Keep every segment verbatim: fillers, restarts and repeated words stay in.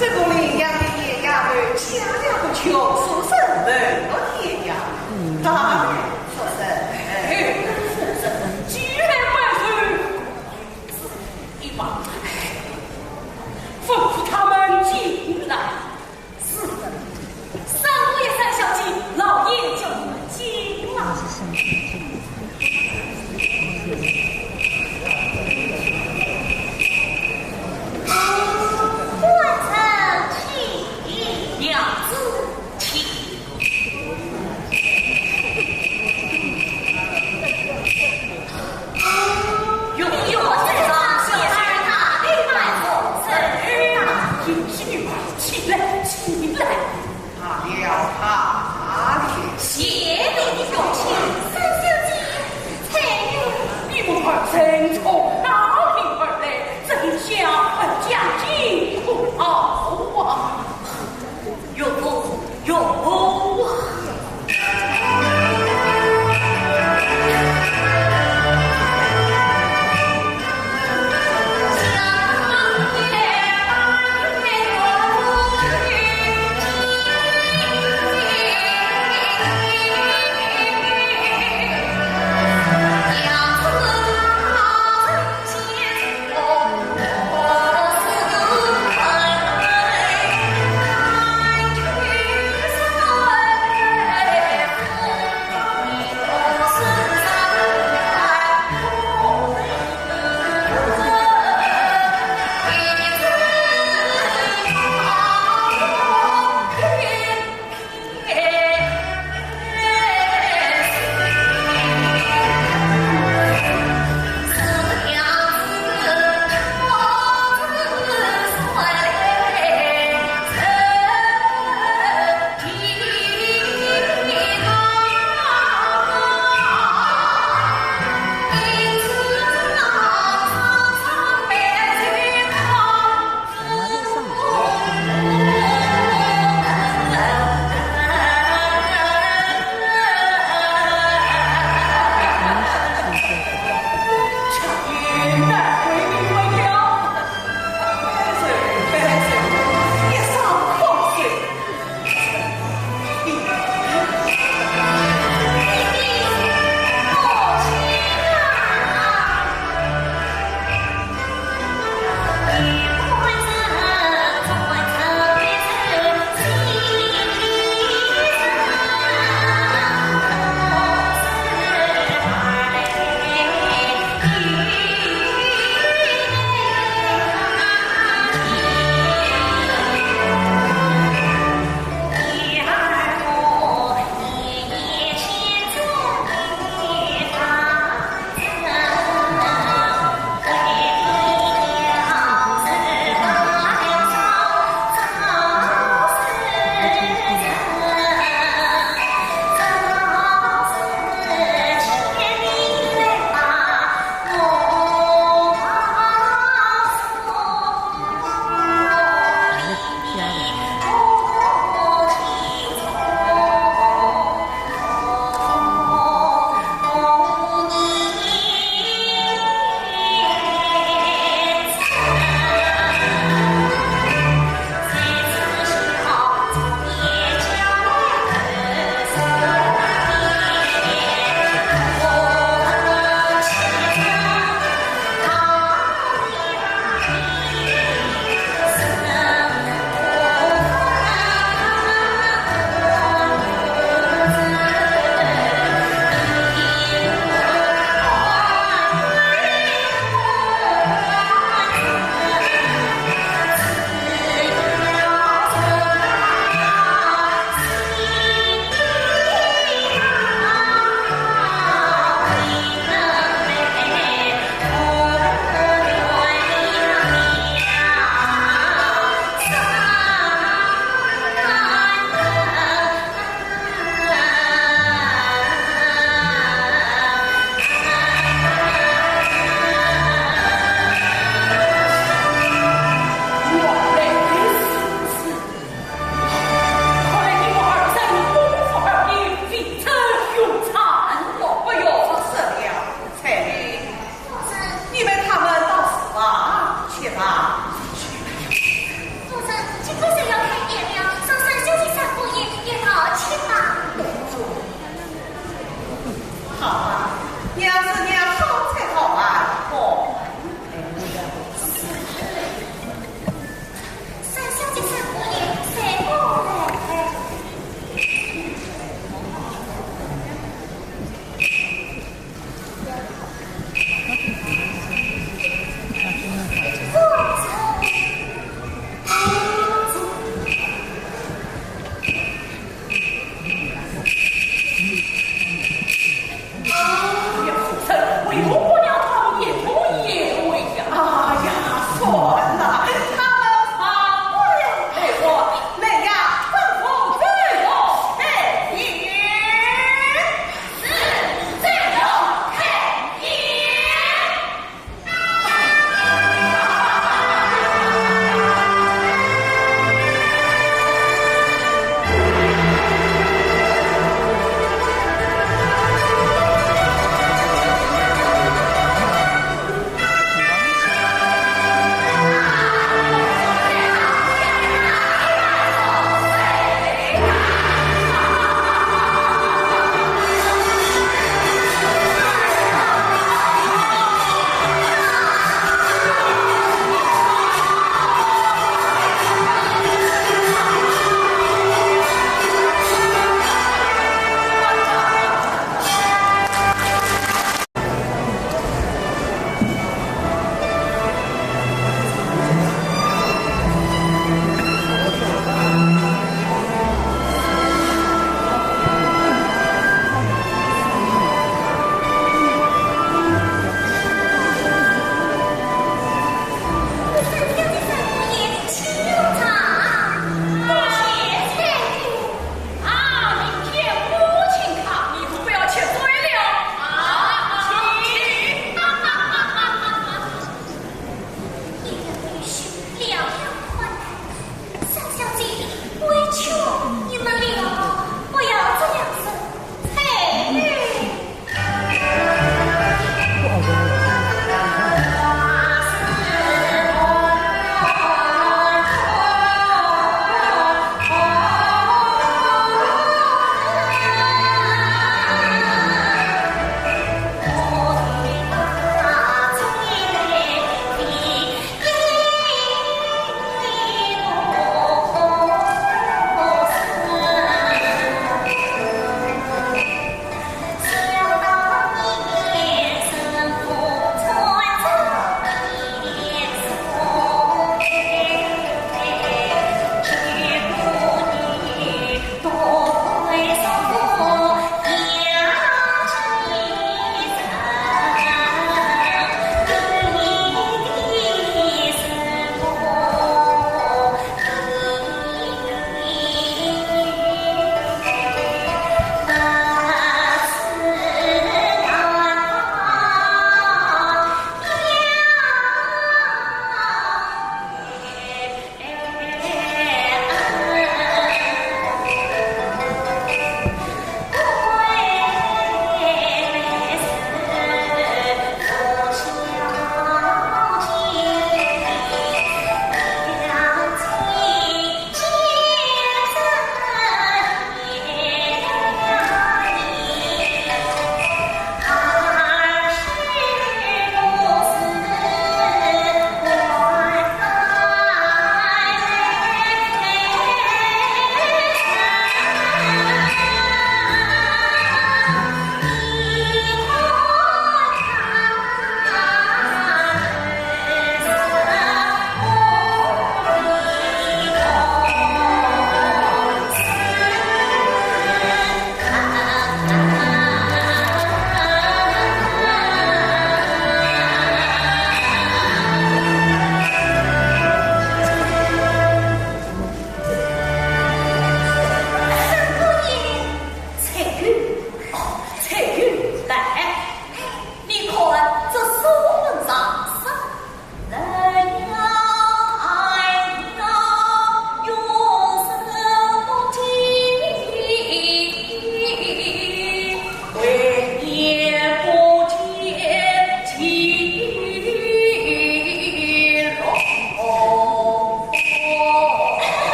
这个林家的野丫头，家家不穷，出身门不第呀。大人出身，哎，出身，既然拜寿，一旁，吩咐他们进来。 是的，三位三小姐，老爷叫你们进来。官人请。娘子请。 罢了，罢了。谢你的用心，三小姐。彩云，你们二人从哪里而来？怎想将近苦熬啊？ 有福，有福。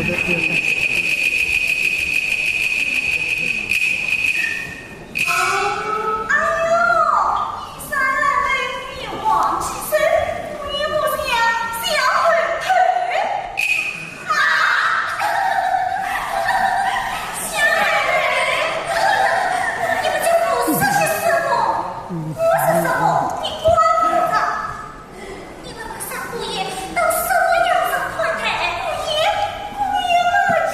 哎呦，你三来妹，你忘记收，我也不想小偷偷。啊！小偷偷，你们就不是些什么，不是什么，你管不着。 你们把三姑爷当什么样子看待？姑爷，姑爷嘛，就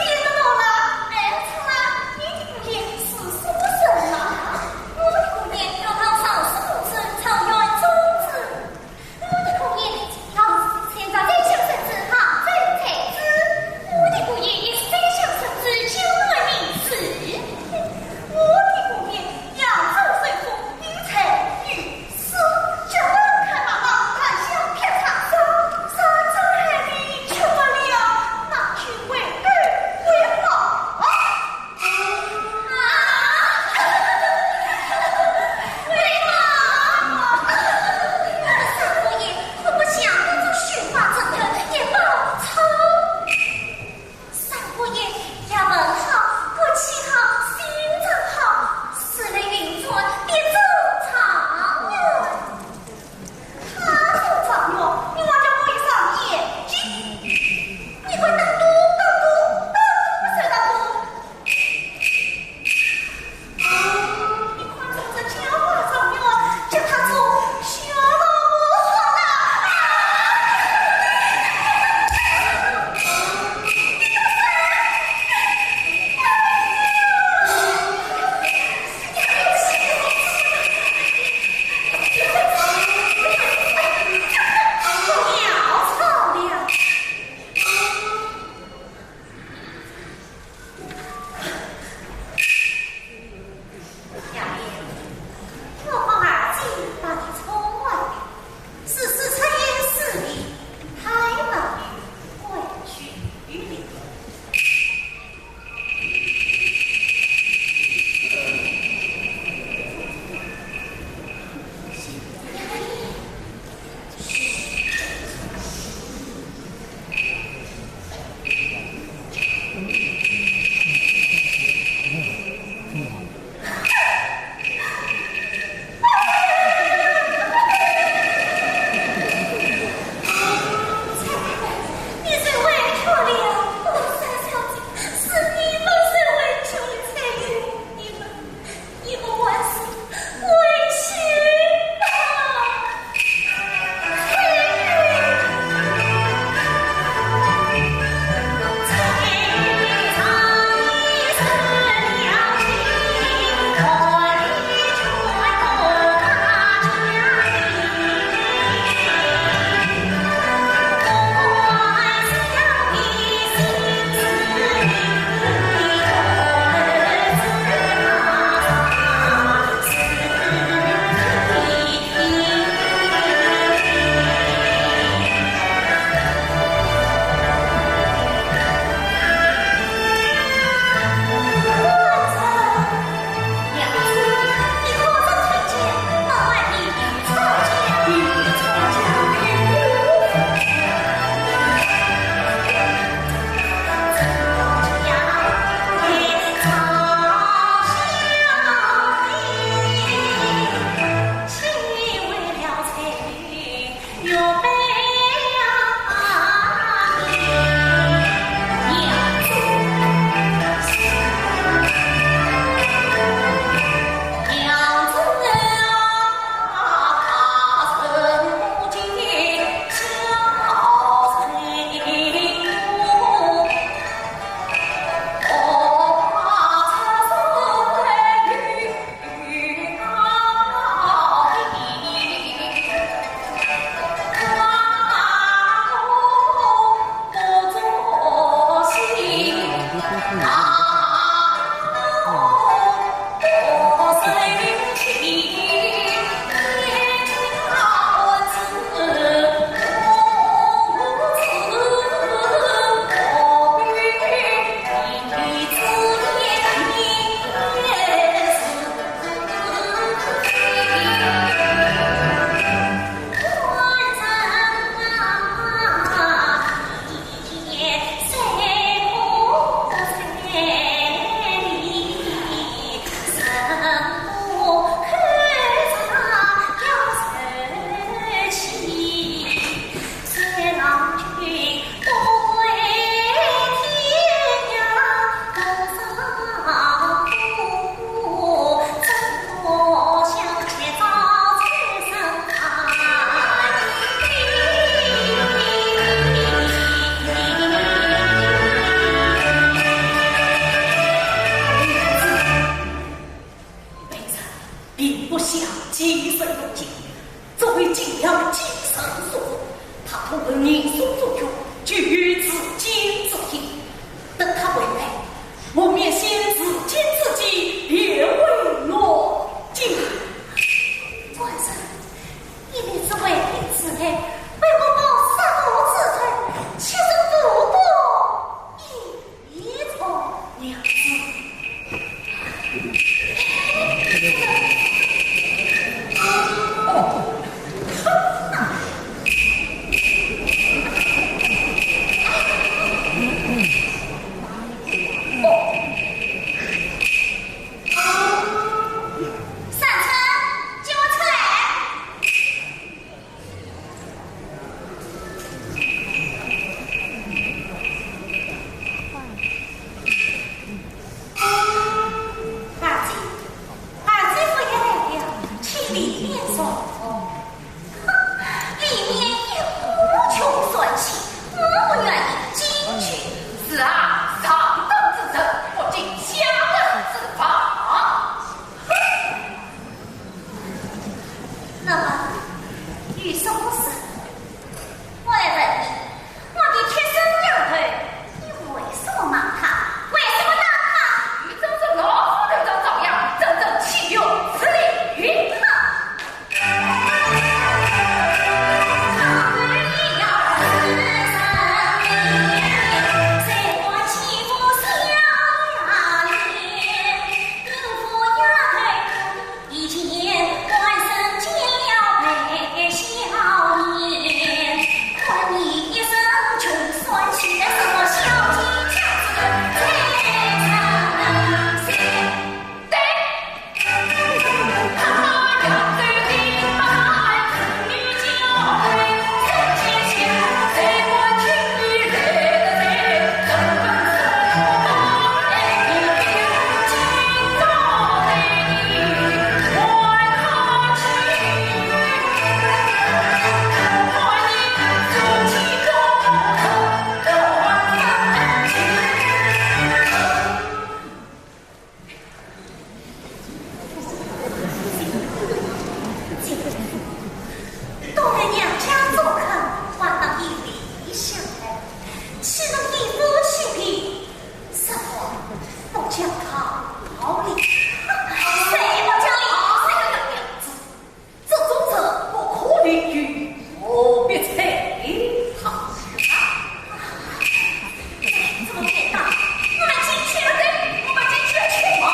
我们进去了，对，我们进去了，去吧。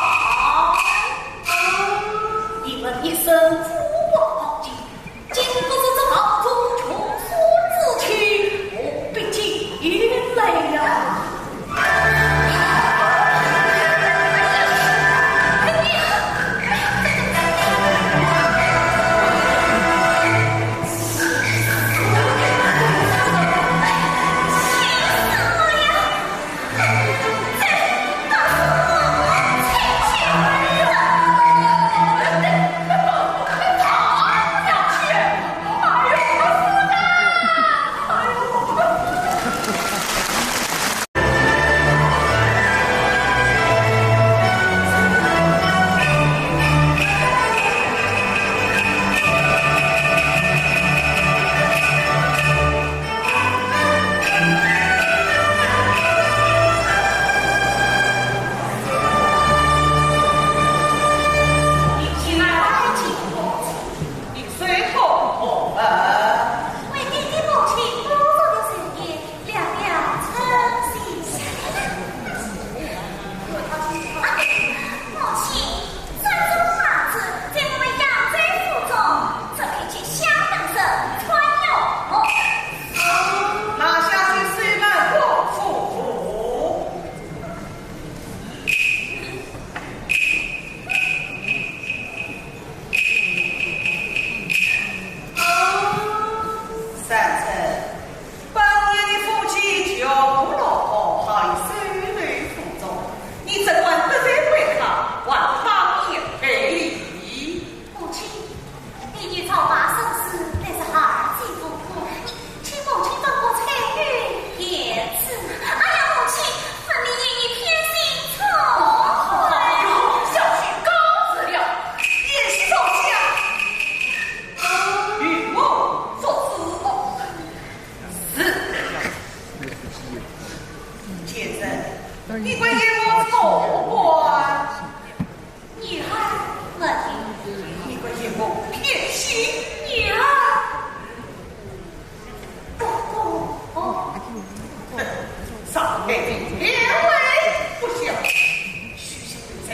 你们一身珠宝宝剑，竟不是这道中穷书之妻，我必进来呀。为爹爹母亲多做的寿宴，聊聊春喜。母亲，这种房子在我们扬州府中，这可以给下等人穿用。拿下去，谁们不服？三成，本年的夫妻就不落后，还收留府中，你怎敢得罪贵客，还不打点赔礼？母亲，你女草马生死，乃是儿子无辜，你请母亲放过彩云。言辞。哎呀，母亲，分明言语偏心错。哎呦，小婿告辞了。贤婿坐下。 与我做主。是。先生，你敢嫌我错怪？女儿没有。你敢嫌我偏心？女儿不过。哼，少给你两位不孝，许仙人才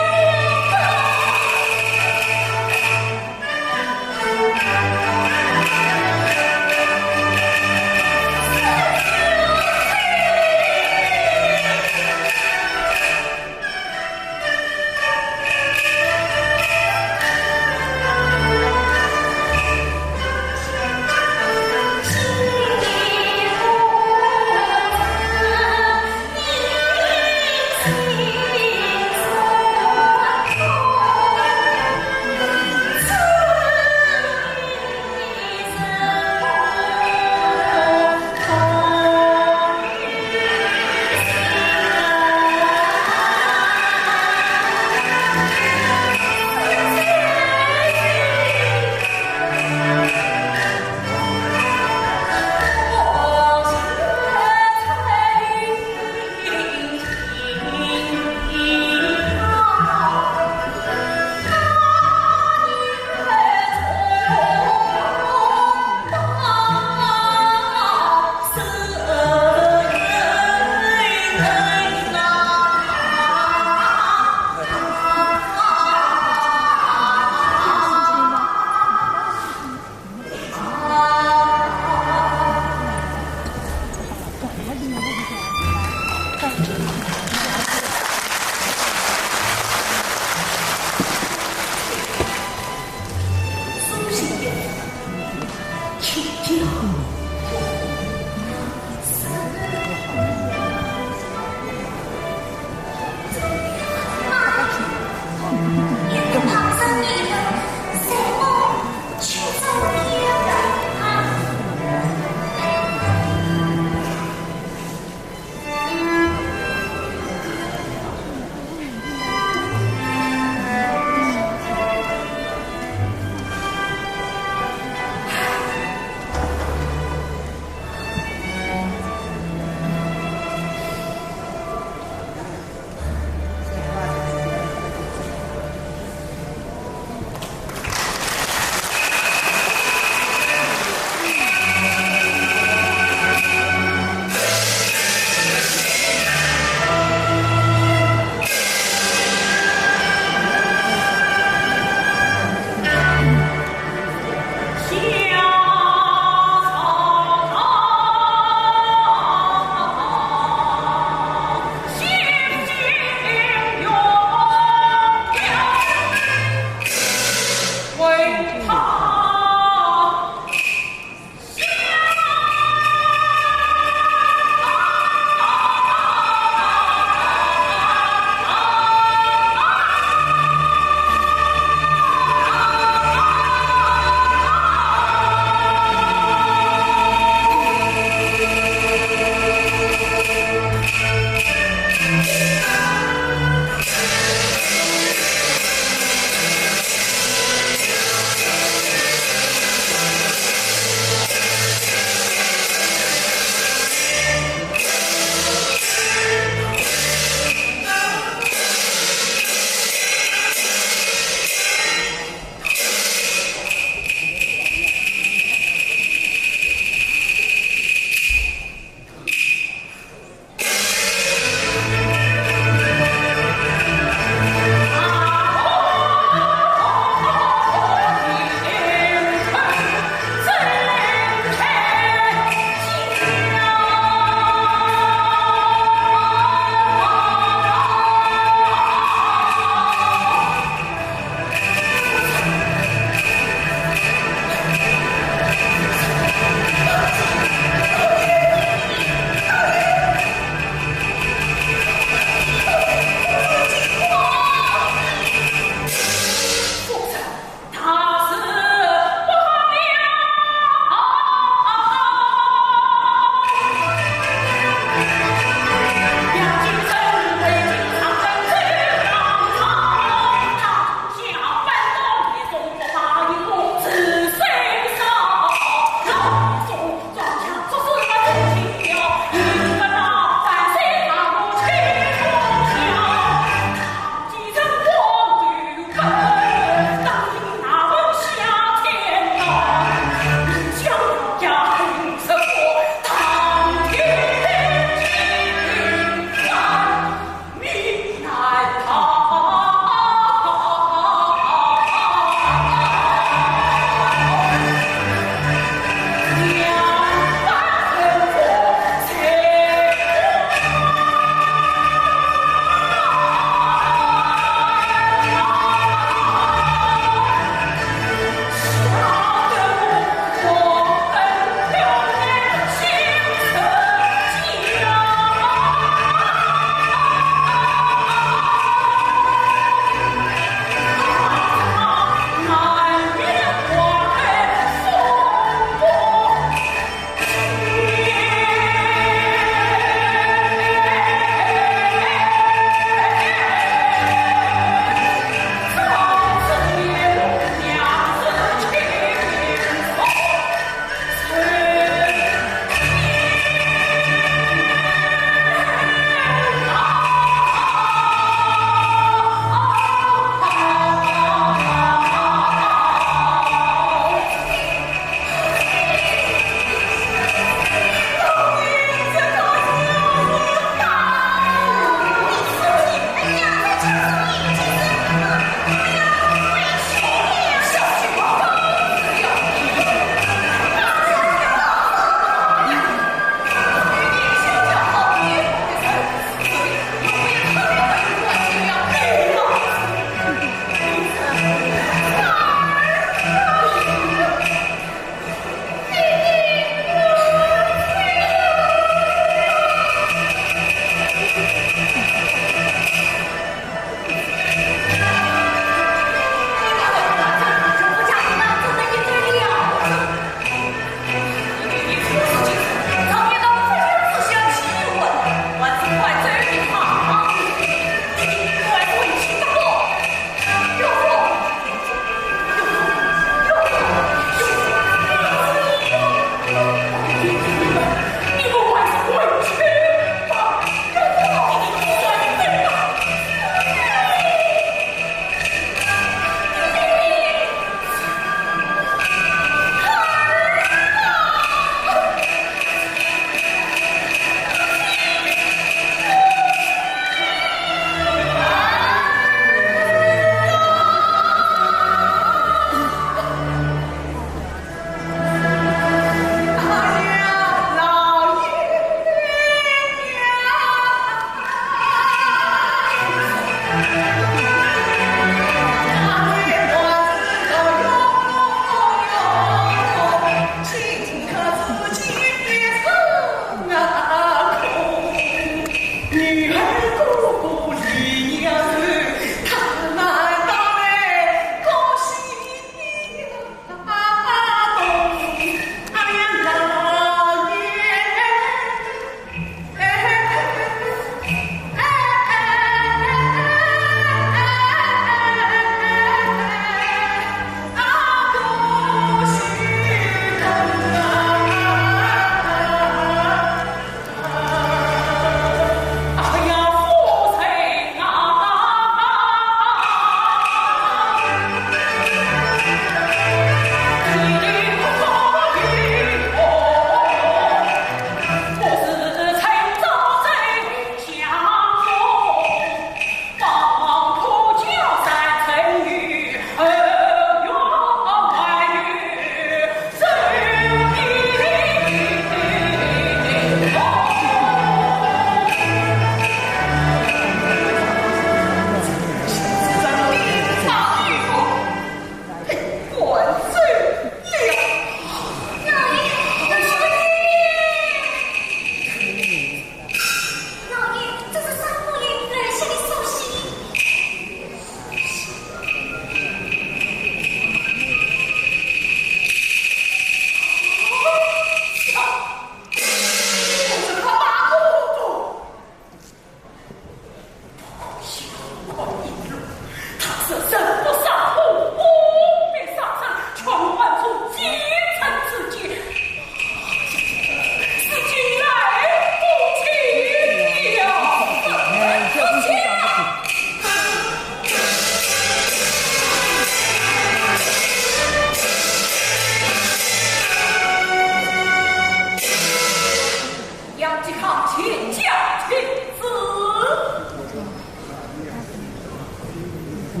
奉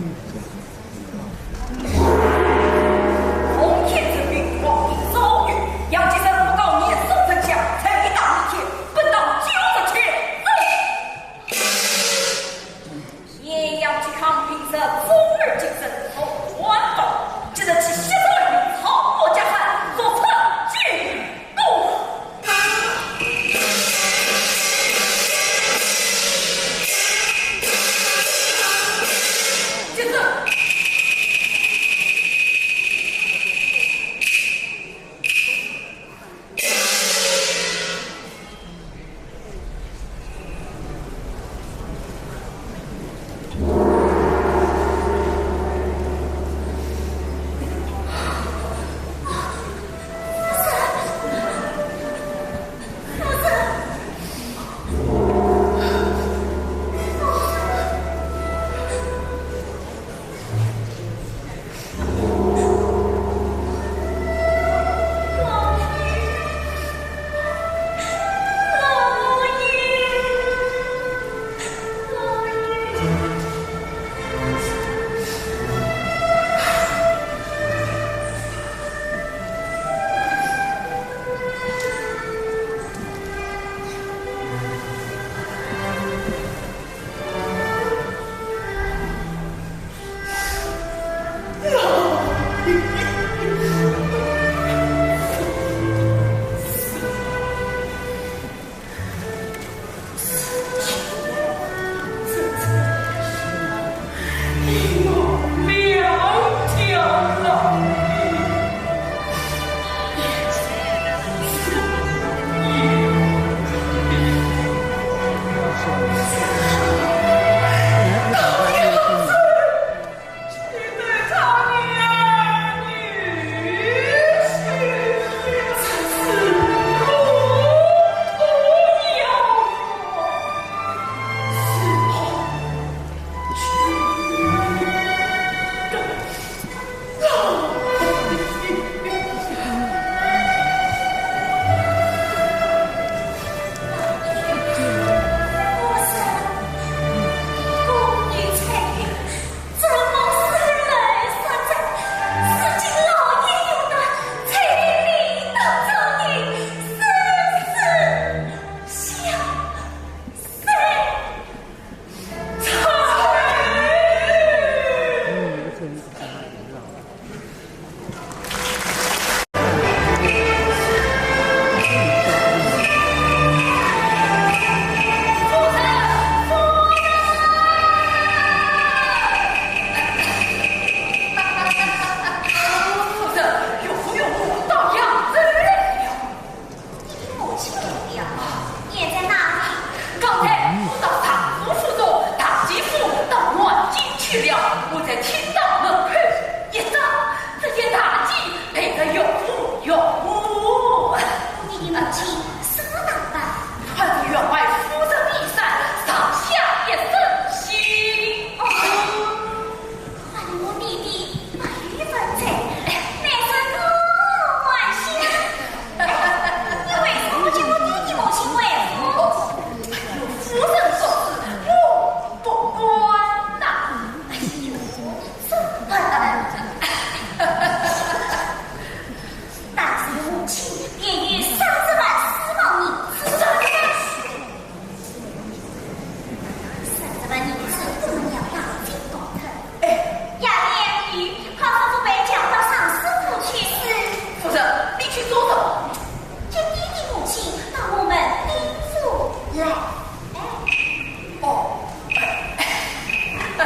天承运，皇帝诏谕，杨继盛不告严嵩丞相，罪大逆天，本当九十天。严阳嵇康平日忠而谨慎，从不乱暴，今日起息事而明，草菅家汉，速查禁。 夫人，岳父岳母到扬州来了。 你的母亲来了，你在哪里？刚才我到尚书府中，大姐夫到南京去了，我在厅堂门口一等，只见大姐陪着岳父岳母。你的母亲什么打扮？穿着员外夫人的衣衫，上下一身新。哦， 看我弟弟没有文采，乃是我还小。你为什么叫我弟弟母亲为父？夫人说事，我不管呐。哎呦，怎么办？但是母亲便有三十万私房银子。三十万？ 三十万银子，怎么样大惊大叹？哎，呀，快吩咐备轿到尚书府去。是。夫人，你去做什么？接弟弟母亲到我们兵府来。哎。哦。哎呀，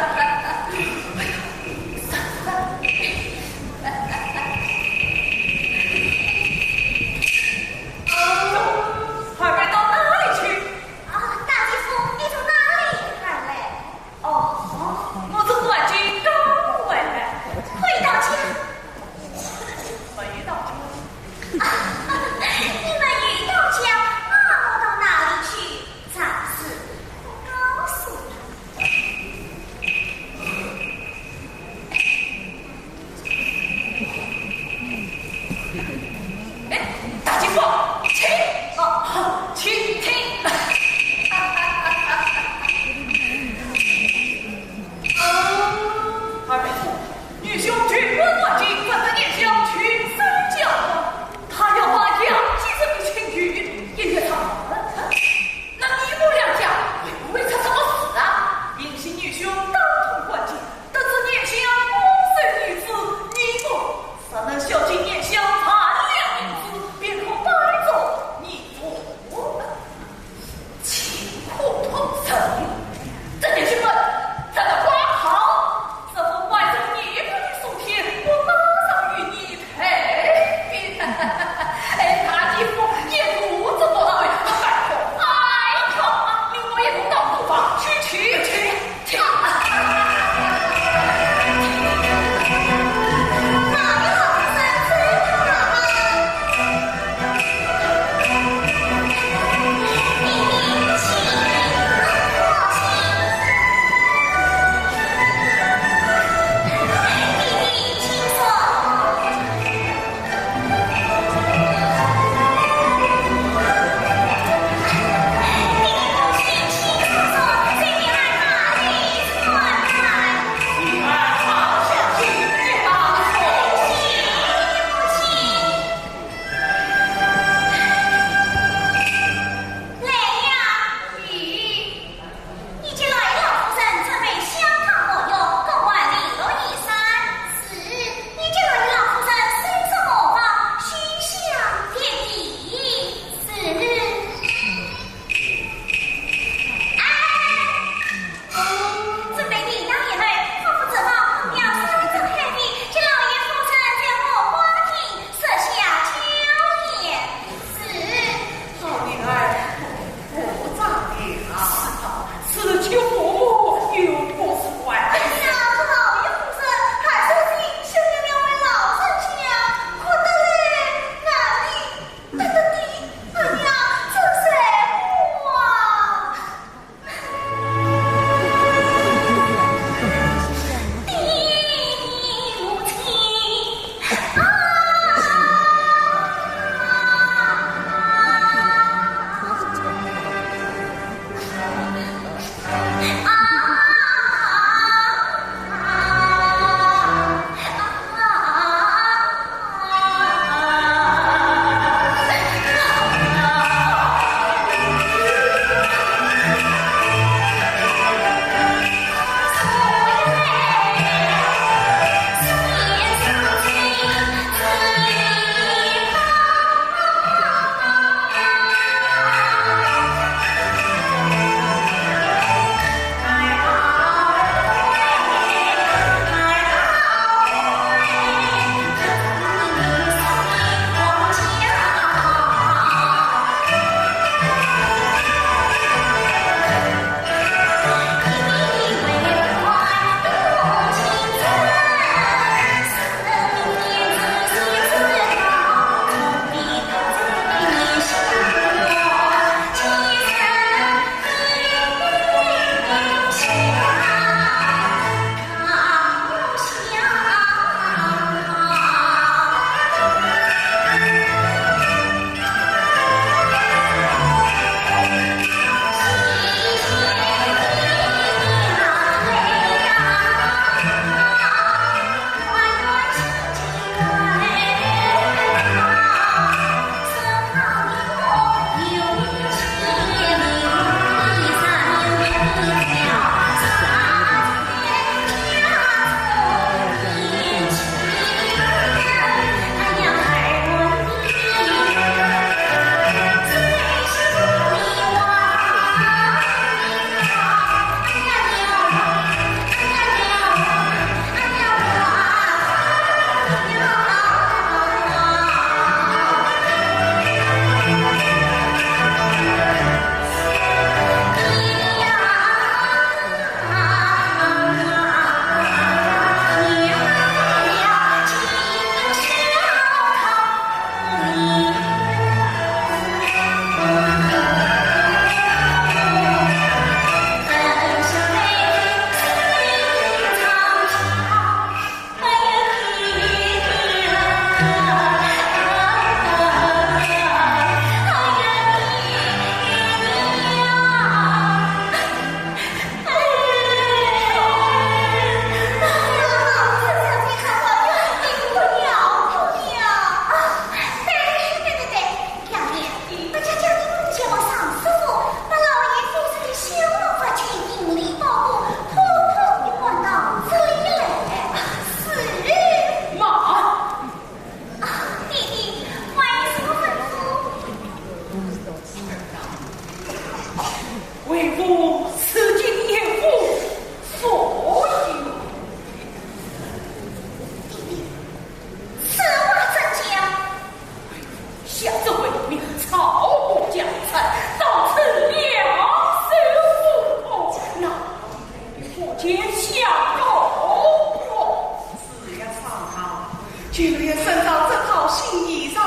就连身上这套新衣裳，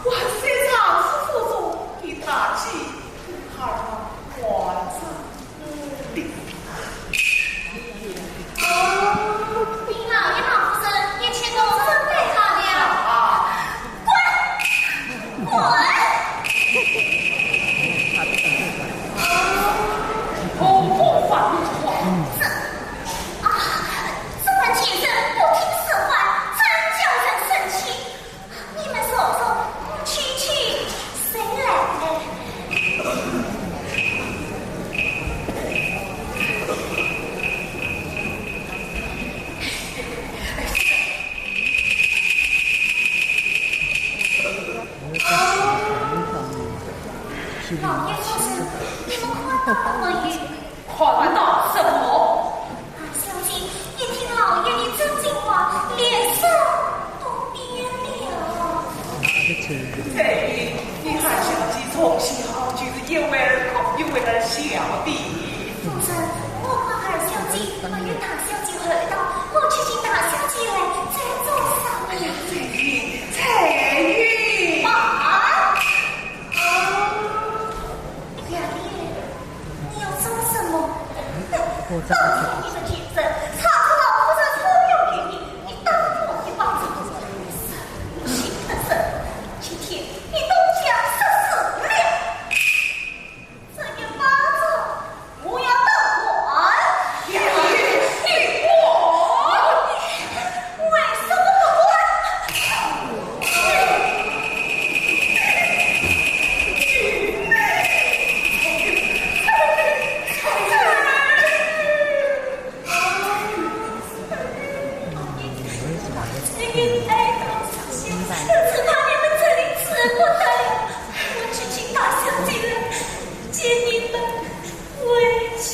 还是在丈夫手中替她替儿啊换上的。哦，林老爷、老夫人，眼前都准备好了。啊，滚！ 滚！这……啊，这班贱人不听使唤，真叫人生气。你们说说，区区谁来？ 老爷夫人，你们看到了没有？看到什么？二小姐一听老爷的真情话，脸色都变了。彩云，你二小姐从小就是一位儿哭一位儿笑的。夫人，我看二小姐没有大小姐厚道，我去请大小姐来，再做商量。彩云，彩云。啊！ 啊，杨丽，你要做什么？哼，当初你的贱人，吵得老夫人出表于你，你打我一巴掌，生气得很。今天你东家失势了。 这一巴掌，我要打还。你还……为什么不还？只怕你们这里吃不得了，我去请大小姐来接你们回去。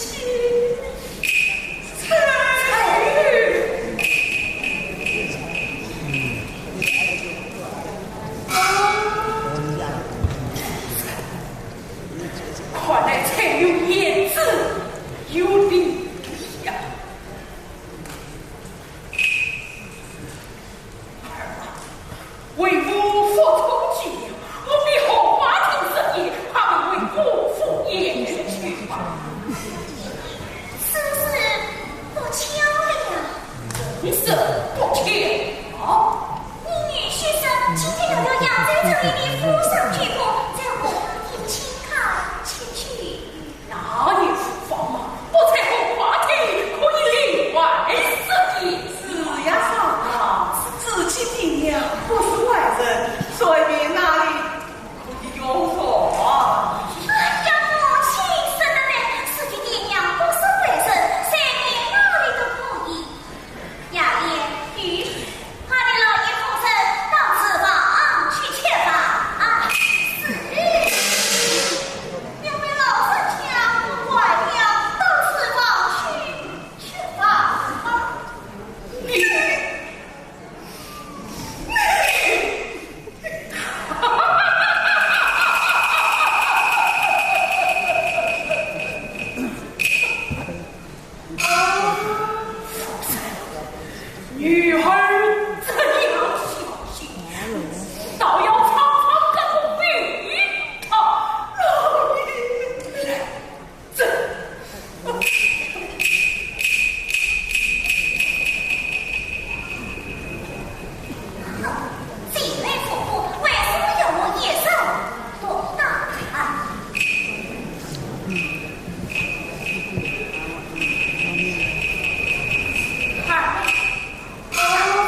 彩云，看来彩云言之有理呀。 为父服从军令，我必和花厅设宴，还望为父赴宴去吧。此事不巧了呀。怎是不巧？你女婿说今天要到杨再这里的府上去过，在花厅请客吃酒。 哪有书房嘛，不在后花厅可以另外设宴。是呀，嫂嫂，自己爹娘不是外人，随便哪里可以用房。哎呀，母亲说得对，自己爹娘不是外人，随便哪里都可以。 雅典与他的老爷夫人到厨房去吃饭。是。两位老人家不管了，到厨房去吃饭吧。你……女儿怎样孝心，倒要常常跟我比她了。这…… 姐妹夫妇为什么要我一声不答？二妹，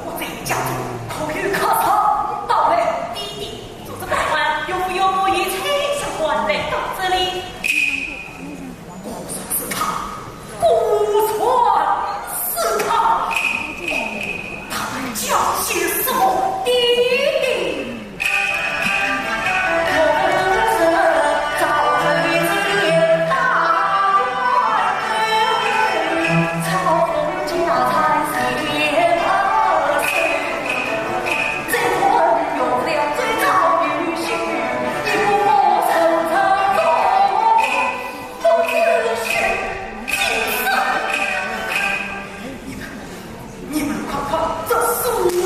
我在家中可有客人到来？爹爹，坐这旁边，岳父岳母与秋香还来到这里。我说是他，果然是他。他们讲些什么？爹爹。你们，你们看看这书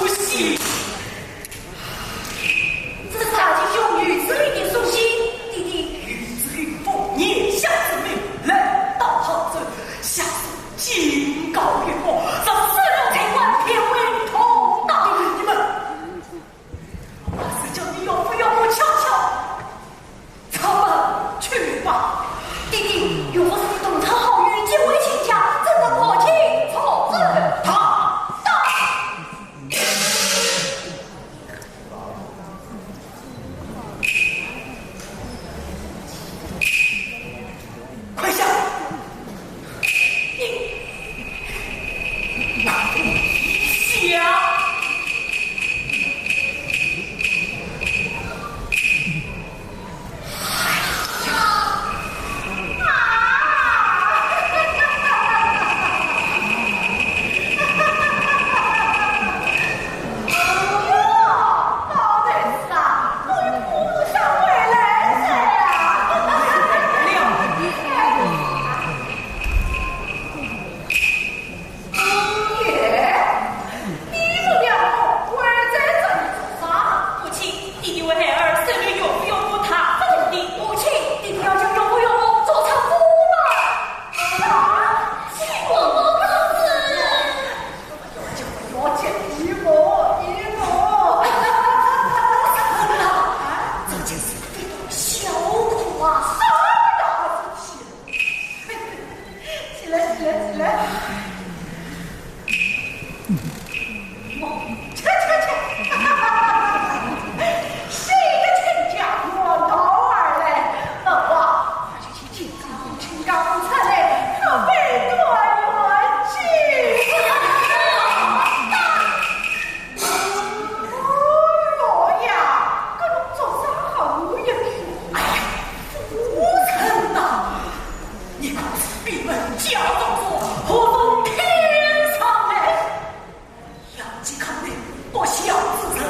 信。 这是大吉兄与子玉的书信，爹爹。与子玉奉年下之命来到杭州，下书警告岳父，若私入财官，便为同党。你们，我是叫你岳父岳母悄悄出门去吧。爹爹，岳父是东昌好友，结为亲家，怎能破镜重圆？他，他。 快下！你，下！ 父亲，弟弟为孩儿收留岳父岳母，他不同意。母亲，弟弟要将岳父岳母逐出府门。啊，请岳父告辞。要紧，姨母，姨母。这件事非同小可啊。啥大事体？ 起来，起来，起来！哦，去，去，去！谁的亲家远道而来？本王快去请亲家父出来，可悲断冤情。 哦，老爷，搿侬做啥好一个？哎呀，夫人呐，你可知闭门教导，祸从天上来。杨继康那不孝之人，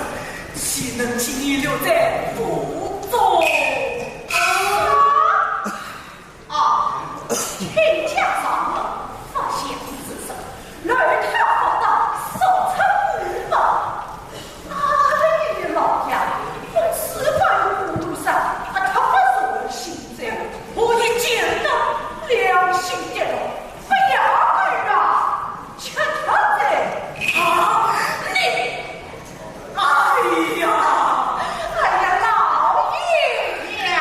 岂能轻易留在府中？啊！ 啊，亲家上门发现此事，而他不到，说出无妨。哎呀，老爷，我是把你糊涂上，啊，他不是我心ใจ，我一见到良心跌落，不要儿啊，吃他罪。啊，你 哎呀，哎呀，老爷呀！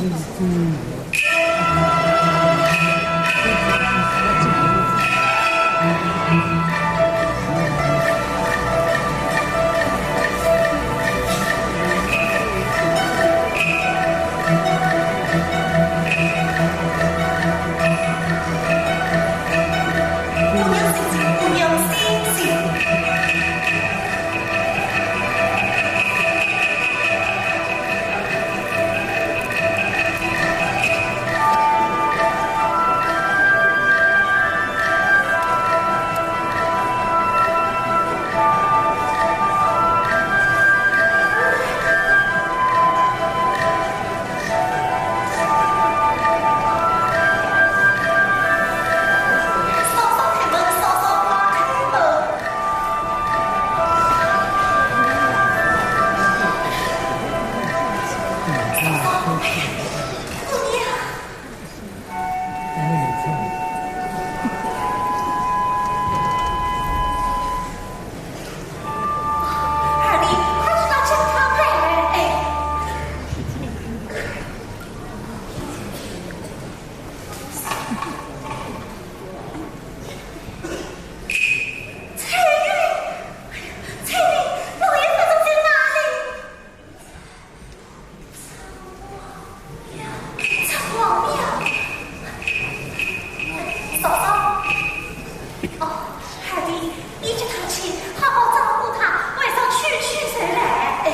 二弟，快去拿姜汤来！哎。翠云，翠云，老爷夫人在哪里？ 嫂嫂。哦，二弟，你叫她去，好好照顾她，晚上去去就来。哎。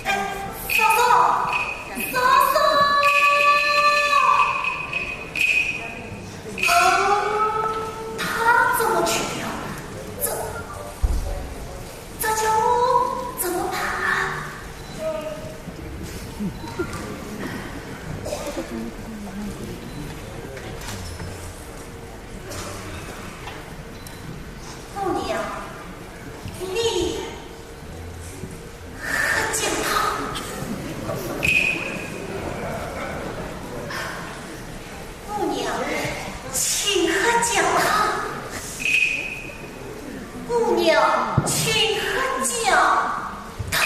哎，嫂嫂，嫂嫂！啊，她怎么去了？这，这叫我怎么办啊？姑娘，你 喝姜汤。姑娘，请喝姜汤。姑娘，请喝姜汤。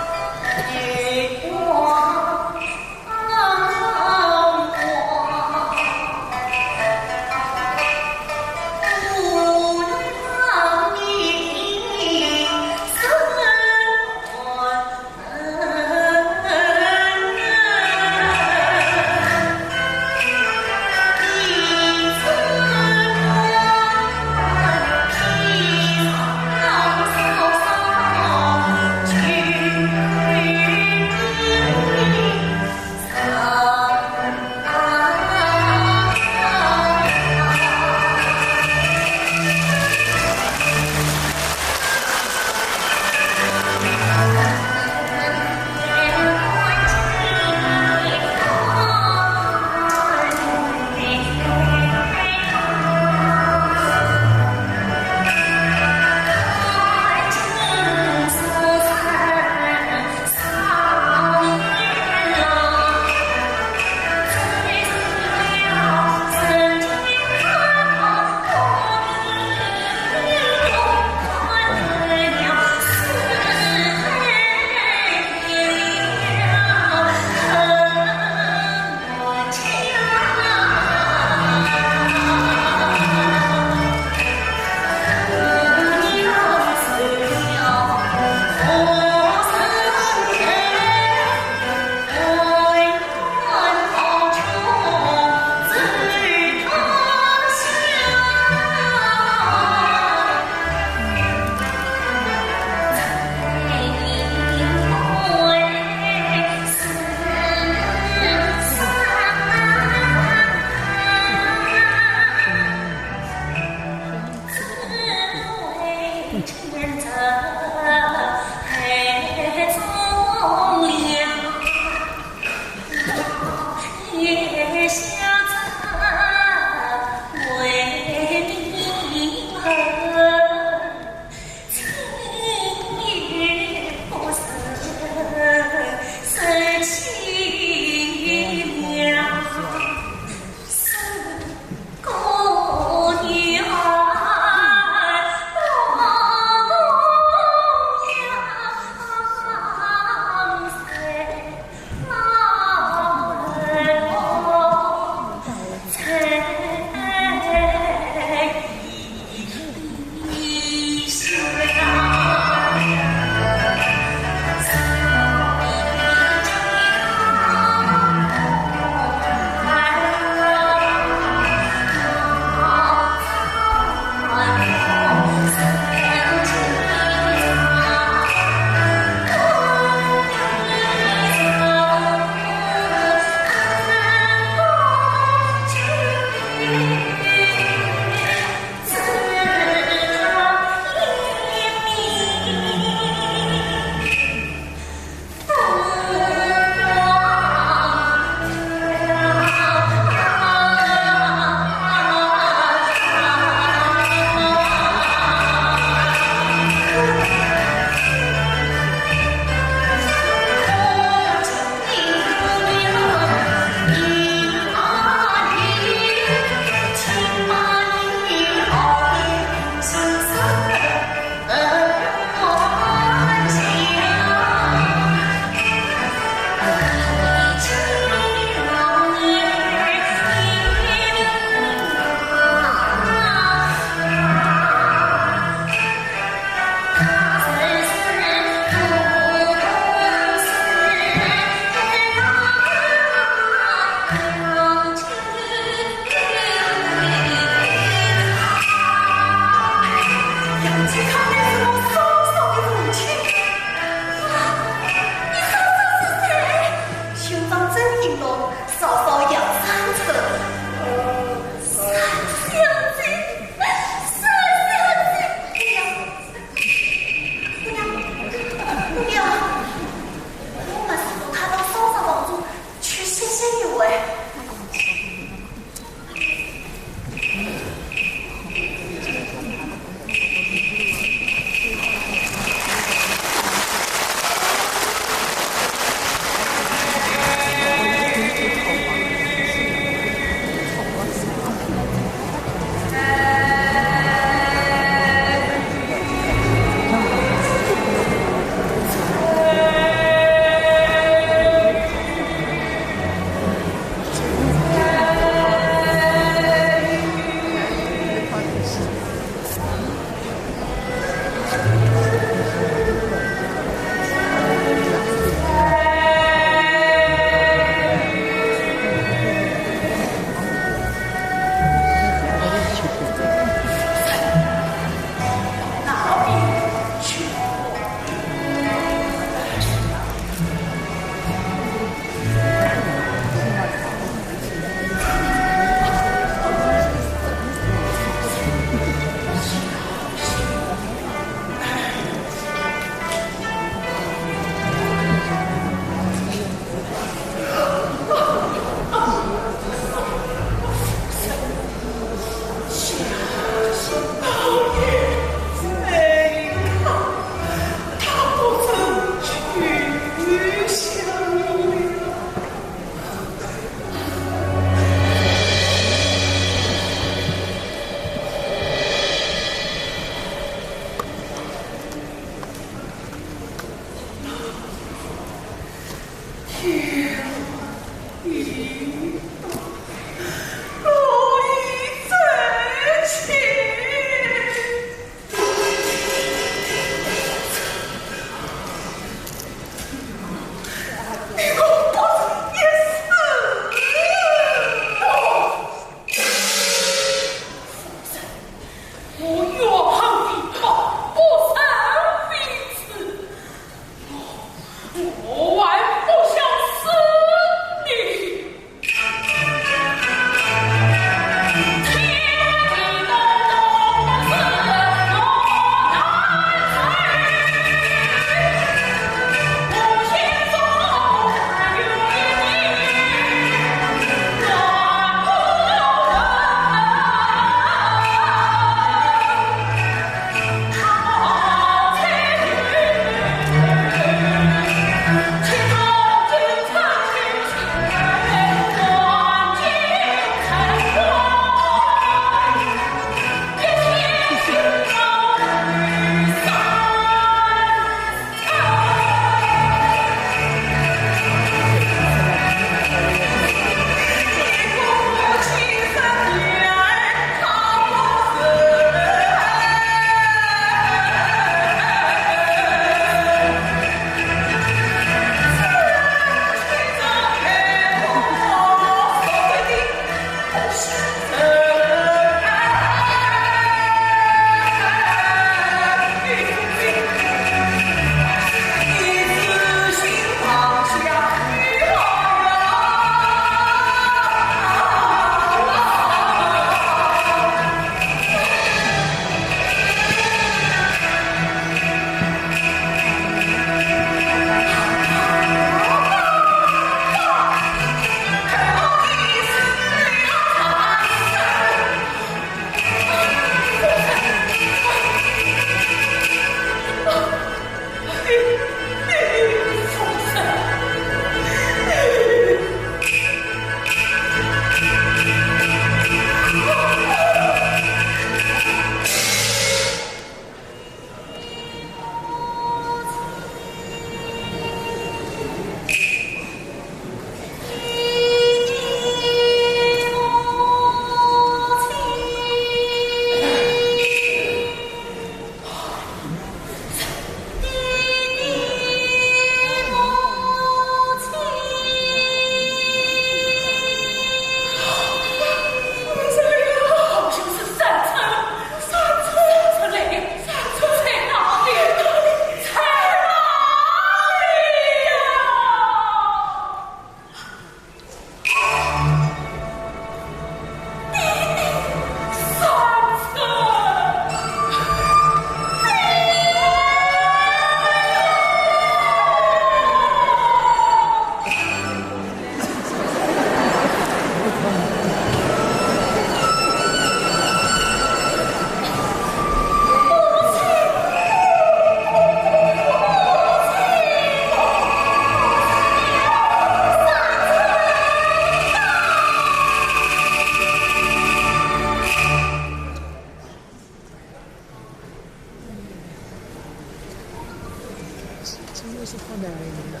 真的是不能忍了。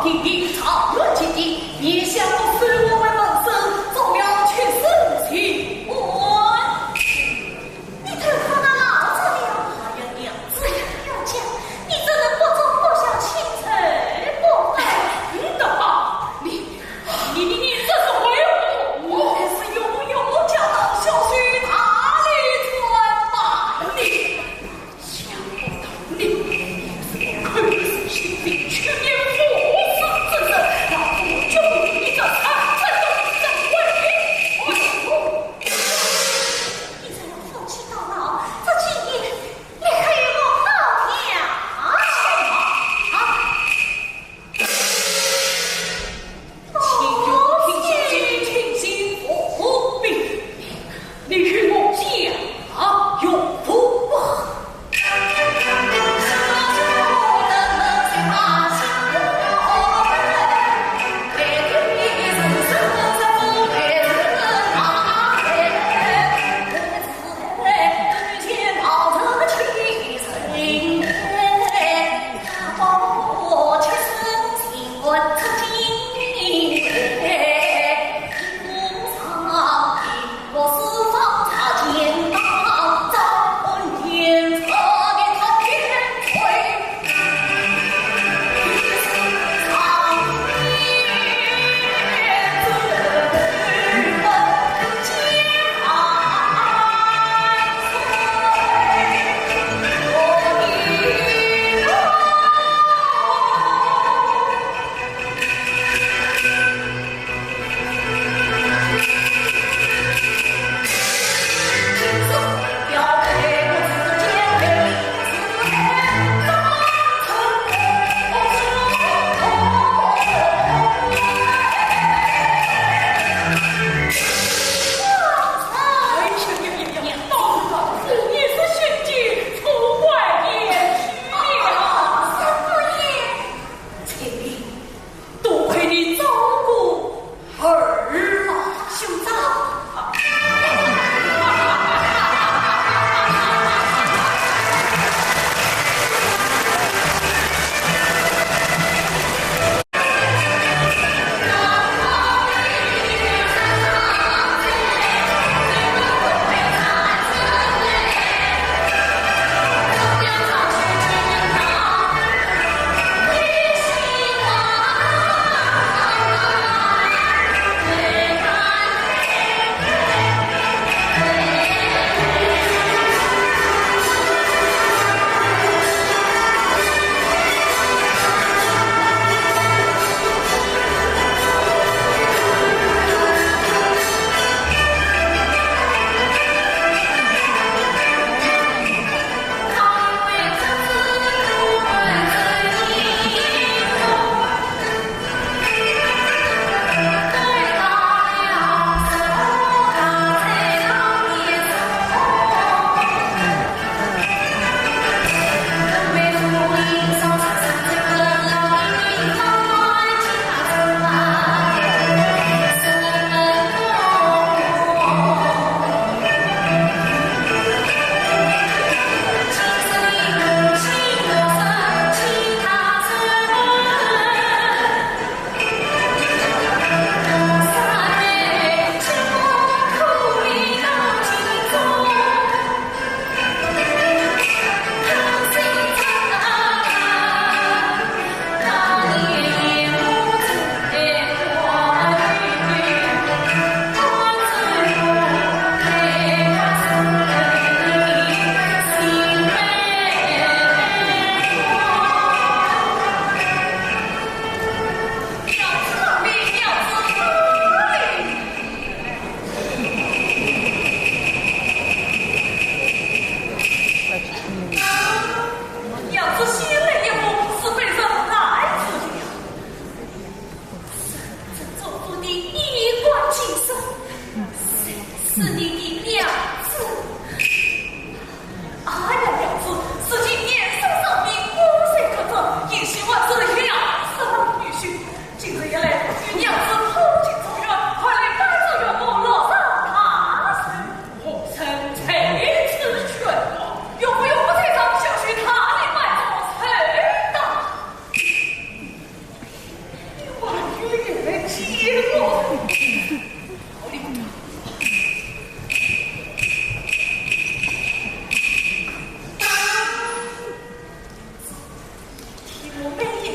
听听状元姐姐，你想我收我为门生，做了妾身情愿。你偷看那老贼了？哎呀，娘子呀，要讲，你怎能不忠不孝，心存不軌？你的话，你，你，你，你这是为何？我还是有有讲到小婿大礼参拜呢。 想不到你也是口是心非，却也不是这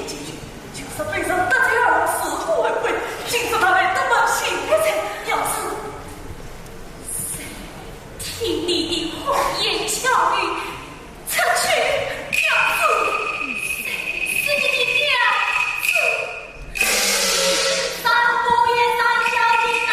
进去，就是被人得罪了，是后悔。今朝他来登门请罪，要是谁听你的胡言巧语，出去，娘子，谁是你的娘子？三姑爷三小姐到。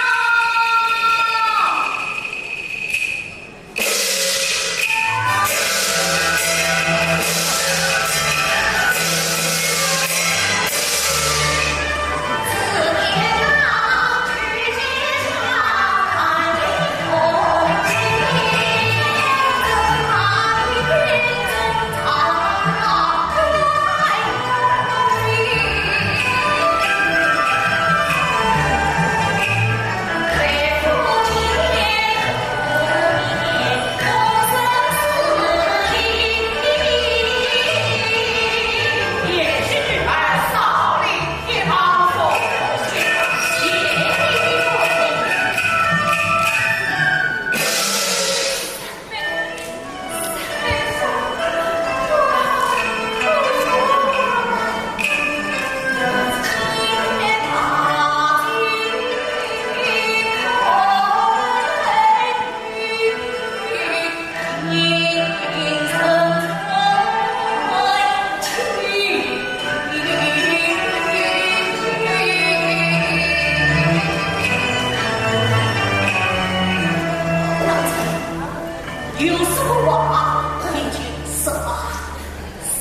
有什么话，你就说吧。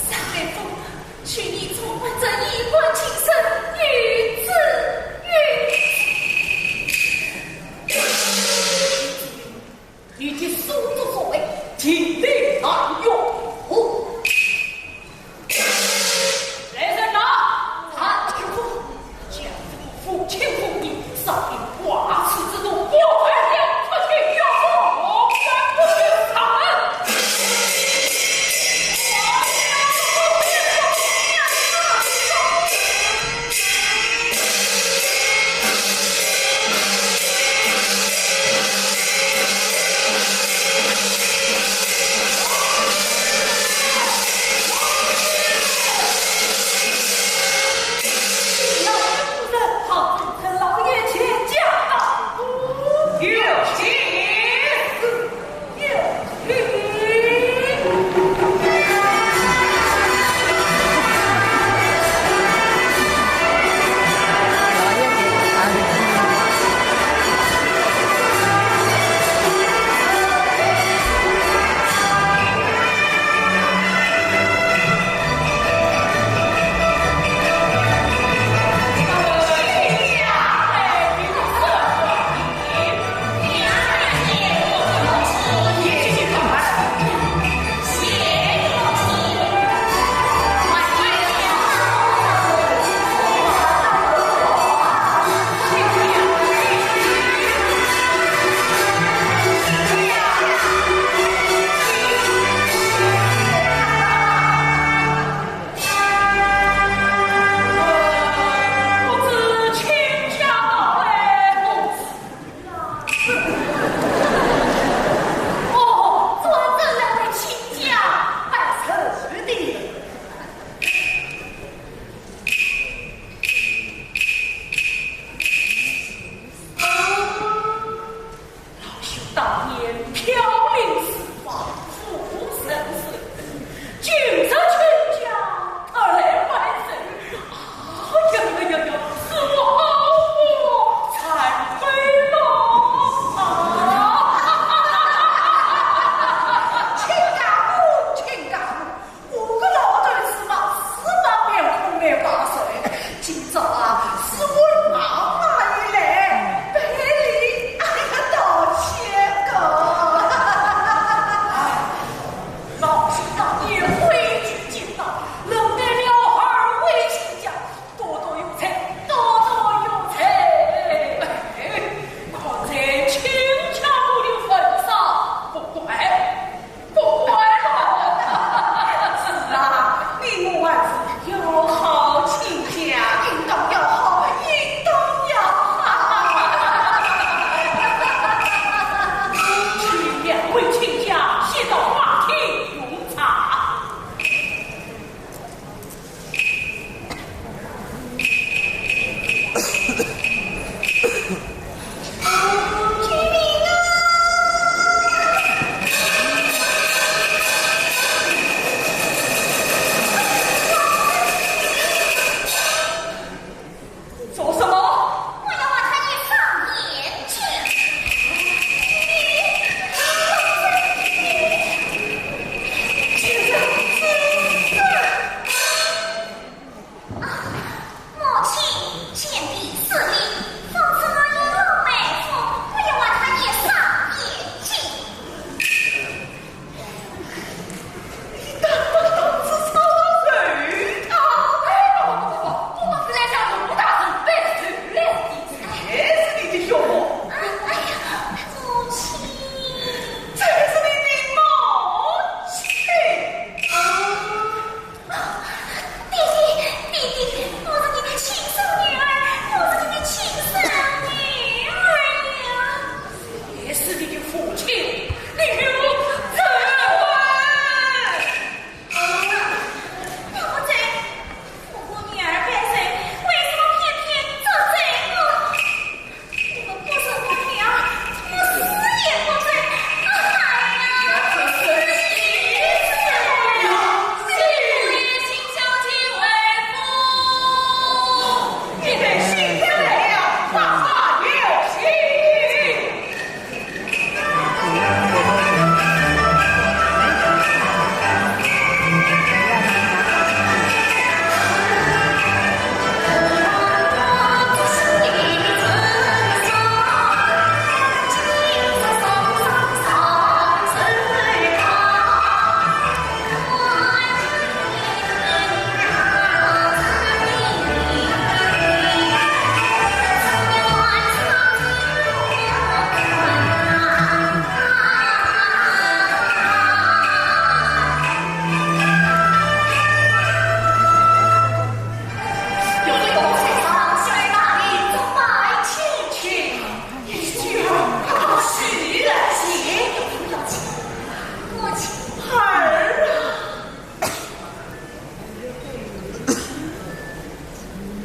三妹夫，求你充分这一番情深，与子与子。你的所作所为，尽在大用。来人呐，拿去父，将父亲父的少年挂齿之徒，给我带出去，要我不去上门。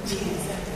Jesus.